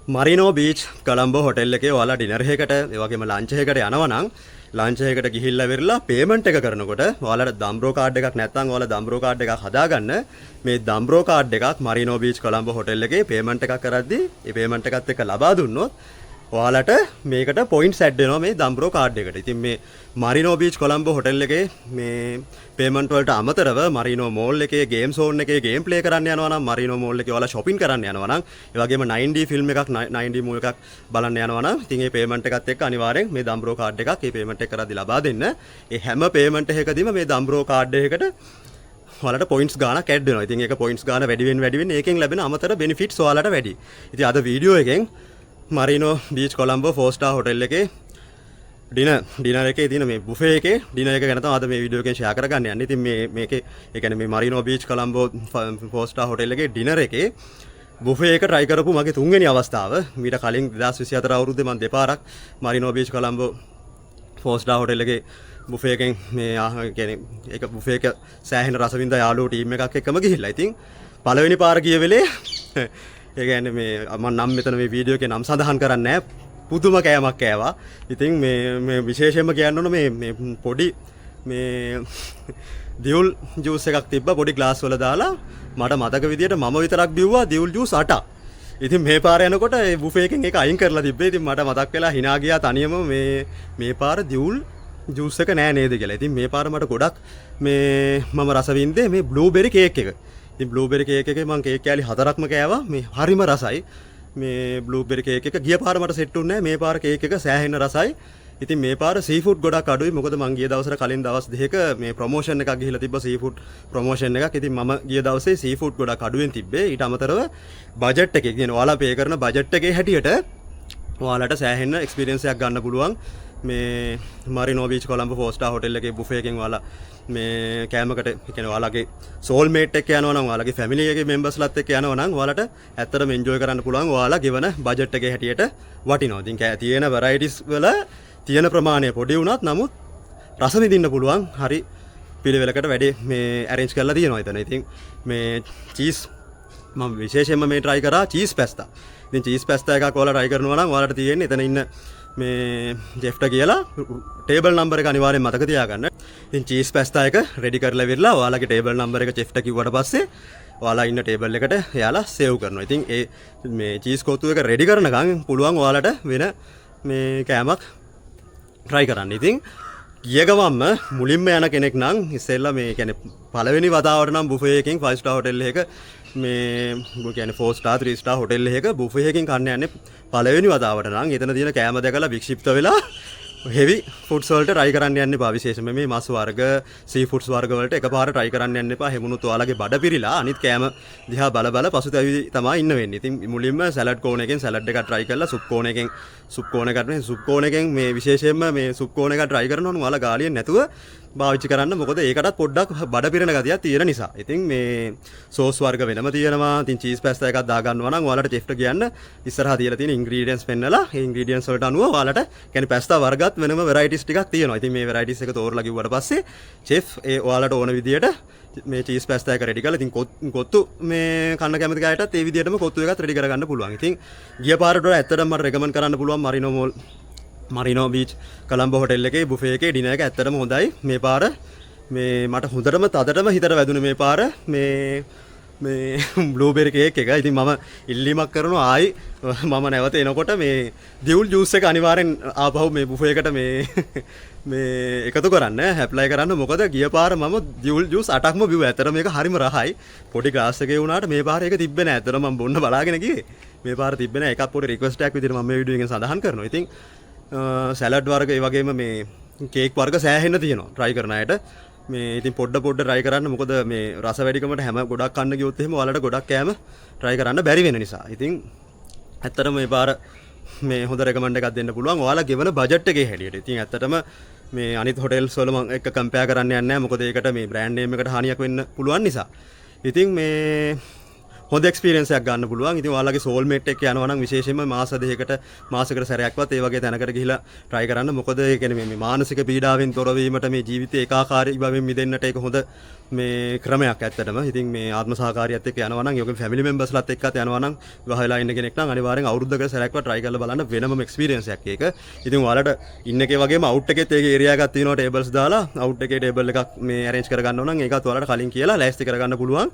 මරිනෝ beach කොලම්බෝ hotel එකේ ඔයාලා dinner එකකට, ඒ වගේම ලන්ච් එකකට යනවා නම්, ලන්ච් එකකට ගිහිල්ලා ඉවරලා පේමන්ට් එක කරනකොට ඔයාලට දම්බ්‍රෝ කාඩ් එකක් නැත්නම් ඔයාලා දම්බ්‍රෝ කාඩ් එකක් හදාගන්න. මේ දම්බ්‍රෝ කාඩ් එකක් මරිනෝ බීච් කොලම්බෝ හොටෙල් එකේ පේමන්ට් එකක් කරද්දී ඒ පේමන්ට් එකත් එක්ක ලබා දුන්නොත් ඔයාලට මේකට පොයින්ට්ස් ඇඩ් වෙනවා මේ දම්බ්‍රෝ කාඩ් එකට. ඉතින් මේ මරිනෝ බීච් කොලම්බෝ හොටෙල් එකේ මේ පේමන්ට් වලට අමතරව මරිනෝ මෝල් එකේ ගේම් සෝන් එකේ ගේම් ප්ලේ කරන්න යනවා නම්, මරිනෝ මෝල් එකේ ඔයාලා ෂොපින් කරන්න යනවා නම්, ඒ වගේම 9D film එකක්, 9D movie එකක් බලන්න යනවා නම්, ඉතින් මේ පේමන්ට් එකත් එක්ක අනිවාර්යෙන් මේ දම්බ්‍රෝ කාඩ් එකක් ඒ පේමන්ට් එක කරද්දී ලබා දෙන්න. ඒ හැම පේමන්ට් එකකදීම මේ දම්බ්‍රෝ කාඩ් එකකට ඔයාලට පොයින්ට්ස් ගාණක් ඇඩ් වෙනවා. ඉතින් ඒක පොයින්ට්ස් ගාණ වැඩි වෙන වැඩි වෙන ඒකෙන් ලැබෙන අමතර බෙනිෆිට්ස් ඔයාලට වැඩි. ඉතින් අද වීඩියෝ එකෙන් මරිනෝ බීච් කොලම්බෝ 4 ස්ටාර් හොටෙල් එකේ ඩිනර් ඩිනර් එකේ තියෙන මේ බුෆේ එකේ ඩිනර් එක ගැන තමයි අද මේ වීඩියෝ එකෙන් ෂෙයා කරගන්න යන්නේ. ඉතින් මේ මේකේ, ඒ කියන්නේ මේ මරිනෝ බීච් කොලම්බෝ 4 ස්ටාර් හොටෙල් එකේ ඩිනර් එකේ බුෆේ එක try කරපු මගේ තුන්වෙනි අවස්ථාව. මීට කලින් 2024 අවුරුද්දේ මම දෙපාරක් මරිනෝ බීච් කොලම්බෝ 4 ස්ටාර් හොටෙල් එකේ බුෆේ එකෙන් මේ කියන්නේ ඒක බුෆේ එක සෑහෙන රස විඳ යාළුවෝ ටීම් එකක් එක්කම ගිහිල්ලා. ඉතින් පළවෙනි පාර ගිය වෙලේ, ඒ කියන්නේ මේ මම නම් මෙතන මේ වීඩියෝ එකේ නම් සඳහන් කරන්නේ නැහැ. පුදුම කෑමක් කෑවා. ඉතින් මේ මේ විශේෂයෙන්ම කියන්න ඕන මේ මේ පොඩි මේ දියුල් ජූස් එකක් තිබ්බා පොඩි ග්ලාස් වල දාලා. මට මතක විදියට මම විතරක් බිව්වා දියුල් ජූස් 8ක්. ඉතින් මේ පාර යනකොට ඒ බුෆේ එකෙන් ඒක අයින් කරලා තිබ්බේ. ඉතින් මට මතක් වෙලා හිනා ගියා තනියම මේ මේ පාර දියුල් ජූස් එක නෑ නේද කියලා. ඉතින් මේ පාර මට ගොඩක් මේ මම රස වින්දේ මේ බ්ලූබෙරි කේක් එක. ඉතින් බ්ලූබෙරි කේක් එකේ මං කේක් කෑලි හතරක්ම කෑවා. මේ හරිම රසයි. මේ බ්ලූබෙරි කේක් එක ගිය පාර මට සෙට් වුණේ නෑ. මේ පාර කේක් එක සෑහෙන රසයි. ඉතින් මේ පාර සී ෆුඩ් ගොඩක් අඩුයි. මොකද මං ගිය දවසට කලින් දවස් 2ක මේ ප්‍රොමෝෂන් එකක් ගිහිල්ලා තිබ්බා, සී ෆුඩ් ප්‍රොමෝෂන් එකක්. ඉතින් මම ගිය දවසේ සී ෆුඩ් ගොඩක් අඩුවෙන් තිබ්බේ. ඊට අමතරව බජට් එකේ කියන්නේ ඔයාලා පේ කරන බජට් එකේ හැටියට ඔයාලට සෑහෙන එක්ස්පීරියන්ස් එකක් ගන්න පුළුවන් මේ Marino Beach Colombo four star hotel එකේ බුෆේ එකෙන්. ඔයාලා මේ කෑමකට, ඒ කියන්නේ ඔයාලගේ සෝල්මේට් එක්ක යනවා නම්, ඔයාලගේ ෆැමිලි එකේ මෙම්බර්ස්ලාත් එක්ක යනවා නම්, ඔයාලට ඇත්තටම එන්ජොයි කරන්න පුළුවන්. ඔයාලා ගෙවන බජට් එකේ හැටියට වටිනවා. ඉතින් කෑ තියෙන වැරයිටිස් වල තියෙන ප්‍රමාණය පොඩි වුණත් නමුත් රස විඳින්න පුළුවන් හරි පිළිවෙලකට වැඩේ මේ ඇරේන්ජ් කරලා තියෙනවා එතන. ඉතින් මේ චීස් මම විශේෂයෙන්ම මේ try කරා චීස් පැස්තා. ඉතින් චීස් පැස්තා එකක් ඔයාලා try කරනවා නම් ඔයාලට තියෙන්නේ එතන ඉන්න මේ චෙෆ්ට කියලා ටේබල් නම්බර් එක අනිවාර්යෙන් මතක තියාගන්න. ඉතින් චීස් පැස්තා එක රෙඩි කරලා ඉවරලා ඔයාලගේ ටේබල් නම්බර් එක චෙෆ්ට කිව්වට පස්සේ ඔයාලා ඉන්න ටේබල් එකට එයාලා සර්ව් කරනවා. ඉතින් ඒ මේ චීස් කොත්තු එක රෙඩි කරනකන් පුළුවන් ඔයාලට වෙන මේ කෑමක් try කරන්න. ඉතින් ගිය ගමන්ම මුලින්ම යන කෙනෙක් නම් ඉස්සෙල්ලා මේ කියන්නේ පළවෙනි වතාවට නම් බුෆේ එකකින් 5 ස්ටාර් හොටෙල් එකක මේ කියන්නේ 4 ස්ටාර් 3 ස්ටාර් හොටෙල් එකක බුෆේ එකකින් කන්න යන්නේ පළවෙනි වතාවට නම් එතන තියෙන කෑම දැකලා වික්ෂිප්ත වෙලා හෙවි ෆුඩ්ස් වලට try කරන්න යන්න එපා. විශේෂයෙන්ම මේ මස් වර්ග, සී ෆුඩ්ස් වර්ග වලට එකපාර try කරන්න යන්න එපා. එහෙම වුණොත් ඔයාලගේ බඩ පිරිලා අනිත් කෑම දිහා බල බල පසුතැවි තමයි ඉන්න වෙන්නේ. ඉතින් මුලින්ම සැලඩ් කෝනර් එකෙන් සැලඩ් එකක් try කරලා සුප් කෝනර් එකෙන් සුප් කෝනර් එකක් නෙවෙයි, සුප් කෝනර් එකෙන් මේ විශේෂයෙන්ම මේ සුප් කෝනර් එකක් try කරනවා නම් ඔයාලා ගාලියෙන් නැතුව පාවිච්චි කරන්න. මොකද ඒකටත් පොඩ්ඩක් බඩ පිරෙන ගතියක් තියෙන නිසා. ඉතින් මේ සෝස් වර්ග වෙනම තියෙනවා. ඉතින් චීස් පැස්තා එකක් දාගන්නවා නම් ඔයාලට චෙෆ්ට කියන්න ඉස්සරහා තියලා තියෙන ඉන්ග්‍රීඩියන්ට්ස් පෙන්නලා ඒ ඉන්ග්‍රීඩියන්ට්ස් වලට අනුව ඔයාලට කියන්නේ පැස්තා වර්ගත් වෙනම වෙරයිටිස් ටිකක් තියෙනවා. ඉතින් මේ වෙරයිටිස් එක තෝරලා කිව්වට පස්සේ චෙෆ් ඒ ඔයාලට ඕන විදියට මේ චීස් පැස්තා එක රෙඩි කරලා, ඉතින් කොත්තු මේ කන්න කැමති අයටත් ඒ විදියටම කොත්තු එකත් රෙඩි කරගන්න පුළුවන්. ඉතින් ගිය පාරට වඩා ඇත්තටම මට රෙකමන්ඩ් කරන්න පුළුවන් මරිනෝ මෝල් මරිනෝ බීච් කොලම්බෝ හොටෙල් එකේ බුෆේ එකේ ඩිනර් එක ඇත්තටම හොඳයි. මේ පාර මේ මට හොඳටම තදටම හිතට වැදුනේ මේ පාර මේ මේ බ්ලූබෙරි කේක් එක. ඉතින් මම ඉල්ලීමක් කරනවා, ආයි මම නැවත එනකොට මේ දියුල් ජූස් එක අනිවාර්යෙන් ආපහු මේ බුෆේ එකට මේ මේ එකතු කරන්න, ඇප්ලයි කරන්න. මොකද ගිය පාර මම දියුල් ජූස් 8ක්ම බිව්වා. ඇත්තටම මේක හරිම රහයි. පොඩි ග්ලාස් එකේ වුණාට මේ පාර ඒක තිබ්බේ නෑ. ඇත්තටම මම බොන්න බලාගෙන ගියේ. මේ පාර තිබ්බේ නෑ. ඒකත් පොඩි රික්වෙස්ට් එකක් විදිහට මම මේ වීඩියෝ එකෙන් සඳහන් කරනවා. ඉතින් සැලඩ් වර්ග, ඒ වගේම මේ කේක් වර්ග සෑහෙන්න තියෙනවා try කරන අයට. මේ ඉතින් පොඩ පොඩ try කරන්න, මොකද මේ රස වැඩිකමට හැම ගොඩක් කන්න ගියොත් එහෙම ඔයාලට ගොඩක් කෑම try කරන්න බැරි වෙන නිසා. ඉතින් ඇත්තටම මේ පාර මේ හොඳ රෙකමන්ඩ් එකක් දෙන්න පුළුවන් ඔයාලා ගෙවන බජට් එකේ හැටියට. ඉතින් ඇත්තටම මේ අනිත් හොටෙල්ස් වල මං එක්ක කම්පෙයාර් කරන්න යන්නේ නැහැ. මොකද ඒකට මේ බ්‍රෑන්ඩ් නේම් එකට හානියක් වෙන්න පුළුවන් නිසා. ඉතින් මේ හොඳ එක්ස්පීරියන්ස් එකක් ගන්න පුළුවන්. ඉතින් ඔයාලගේ සෝල්මේට් එක්ක යනවා නම් විශේෂයෙන්ම මාස 2කට මාසෙකට සැරයක්වත් ඒ වගේ තැනකට ගිහිලා try කරන්න. මොකද ඒ කියන්නේ මේ මානසික පීඩාවෙන් තොර වීමට, මේ ජීවිතයේ ඒකාකාරී බවෙන් මිදෙන්නට ඒක හොඳ මේ ක්‍රමයක් ඇත්තටම. ඉතින් මේ ආත්ම සහකාරියත් එක්ක යනවා නම්, ඒ වගේම ෆැමිලි මෙම්බර්ස්ලාත් එක්කත් යනවා නම්, විවාහ වෙලා ඉන්න කෙනෙක් නම් අනිවාර්යෙන් අවුරුද්දකට සැරයක්වත් try කරලා බලන්න. වෙනමම එක්ස්පීරියන්ස් එකක් ඒක. ඉතින් ඔයාලට ඉන් එකේ වගේම අවුට් එකෙත් ඒකේ ඒරියා එකක් තියෙනවා. ටේබල්ස් දාලා අවුට් එකේ ටේබල් එකක් මේ ඇරේන්ජ් කරගන්න ඕන නම් ඒකත් ඔයාලට කලින් කියලා ලෑස්ති කරගන්න පුළුවන්.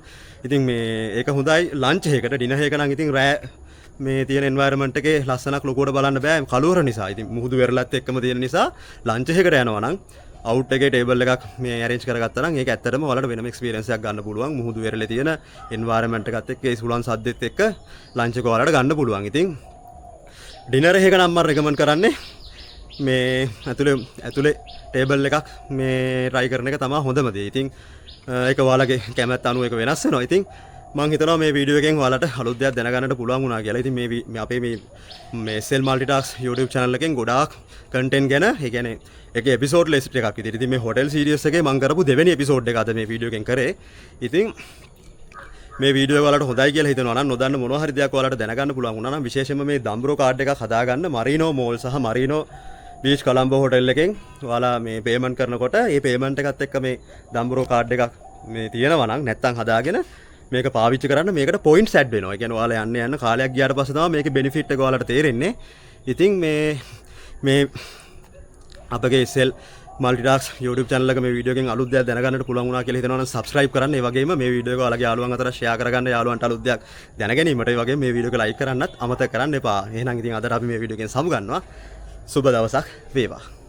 ඉතින් මේ ඒක හොඳයි ලන්ච් එකකට. ඩිනර් එක නම් ඉතින් රෑ මේ තියෙන එන්වයරන්මන්ට් එකේ ලස්සනක් ලොකුවට බලන්න බෑ කළුවර නිසා. ඉතින් මුහුදු වෙරළත් එක්කම තියෙන නිසා ලන්ච් එකකට යනවා නම් අවුට් එකේ ටේබල් එකක් මේ ඇරේන්ජ් කරගත්තා නම් ඒක ඇත්තටම ඔයාලට වෙනම එක්ස්පීරියන්ස් එකක් ගන්න පුළුවන්. මුහුදු වෙරළේ තියෙන එන්වයරන්මන්ට් එකත් එක්ක, ඒ සුළං සද්දෙත් එක්ක ලන්ච් එක ඔයාලට ගන්න පුළුවන්. ඉතින් ඩිනර් එක නම් මම රෙකමන්ඩ් කරන්නේ මේ ඇතුලේ ඇතුලේ ටේබල් එකක් මේ try කරන එක තමයි හොඳම දේ. ඉතින් ඒක ඔයාලගේ කැමැත්ත අනුව ඒක වෙනස් වෙනවා. ඉතින් මං හිතනවා මේ වීඩියෝ එකෙන් ඔයාලට අලුත් දෙයක් දැනගන්නට පුළුවන් වුණා කියලා. ඉතින් මේ අපේ මේ මේ SL Multitask YouTube channel එකෙන් ගොඩාක් කන්ටෙන්ට් ගැන, ඒ කියන්නේ ඒක එපිසෝඩ් ලිස්ට් එකක් විදිහට. ඉතින් මේ හොටෙල් සීරීස් එකේ මං කරපු දෙවෙනි එපිසෝඩ් එක අද මේ වීඩියෝ එකෙන් කරේ. ඉතින් මේ වීඩියෝ එක ඔයාලට හොඳයි කියලා හිතනවා නම්, නොදන්න මොනවා හරි දෙයක් ඔයාලට දැනගන්න පුළුවන් වුණා නම්, විශේෂයෙන්ම මේ දම්බ්‍රෝ කාඩ් එකක් හදාගන්න මරීනෝ මෝල් සහ මරීනෝ බීච් කොලම්බෝ හොටෙල් එකෙන් ඔයාලා මේ පේමන්ට් කරනකොට ඒ පේමන්ට් එකත් එක්ක මේ දම්බ්‍රෝ කාඩ් එකක් මේ තියෙනවා නම්, නැත්තම් හදාගෙන මේක පාවිච්චි කරන්න. මේකට පොයින්ට්ස් ඇඩ් වෙනවා. ඒ කියන්නේ ඔයාලා යන්න යන්න කාලයක් ගියාට පස්සේ තමයි මේකේ බෙනිෆිට් එක ඔයාලට තේරෙන්නේ. ඉතින් මේ මේ අපගේ SL මල්ටිටාස්ක් YouTube channel එක මේ වීඩියෝ එකෙන් අලුත් දෙයක් දැනගන්නට පුළුවන් වුණා කියලා හිතනවා නම් subscribe කරන්න. ඒ වගේම මේ වීඩියෝ එක ඔයාලගේ යාළුවන් අතර share කරගන්න යාළුවන්ට අලුත් දෙයක් දැන ගැනීමට. ඒ වගේම මේ වීඩියෝ එක like කරන්නත් අමතක කරන්න එපා. එහෙනම් ඉතින් අදට අපි මේ වීඩියෝ එකෙන් සමුගන්නවා. සුබ දවසක් වේවා.